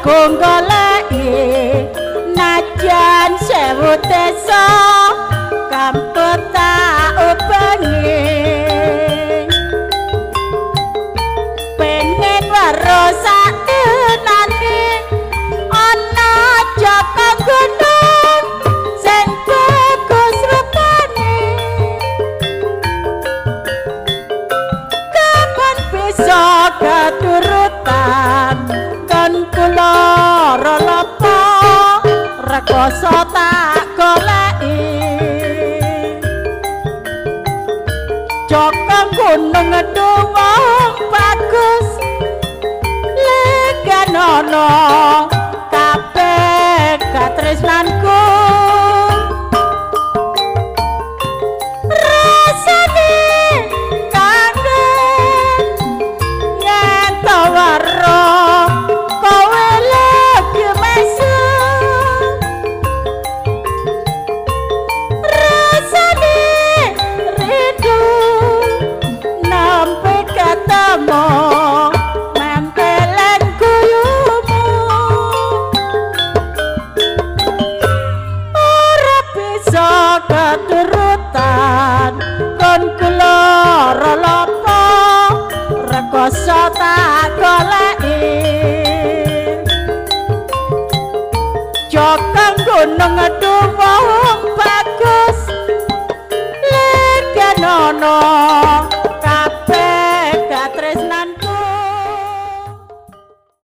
Aku goleki najan sewu desa kampung tak ubengi pengen weruh satenane ana Joko Gunung sing bagus rupane kapan bisa keturutan kan kula lapa rekoso tak goleki Joko Gunung wong bagus leganono kabeh katresnanku rasane kangen yen to weruh kowe lagi mesem rasane rindu nampi ketemu mempelen guyumu ora bisa keturutan kon kula lapa rekoso tak goleki Joko Gunung wong bagus leganono